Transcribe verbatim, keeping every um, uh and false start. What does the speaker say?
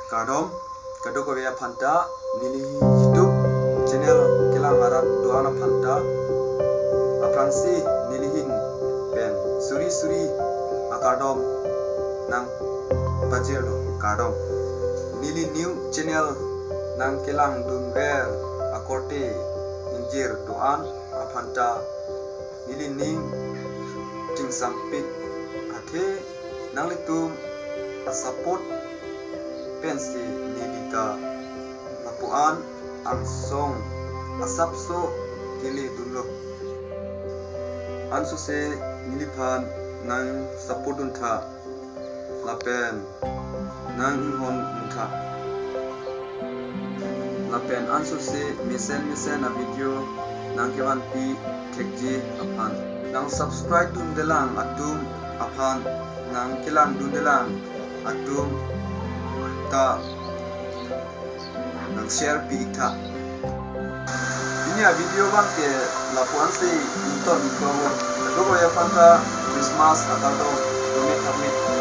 Kardom, kadokave aphanta, neli YouTube channel kelang arat do-an aphanta, aphrangsi nelihin pen suri suri akardom nangpajirlo, kardom. Neli new channel nangkelangdunver akorte ingjir do-an aphanta neli ning chingsampik athe nanglitum asupport pensi neli ta lapu-an angsong asapso keledunlo. Ansose neliphan nangsupport duntha lapen nang-inghon duntha. Lapen ansose mesen mesen avideo nangkevanpi thekji aphan, nangsubscribe dundelang atum aphan, nangkelangdundelang atum ta nangshare pi-iktha. Pini avideo abangke lapu-ansi ington ingkong. Kadokave aphanta Christmas akardom, dome thakme.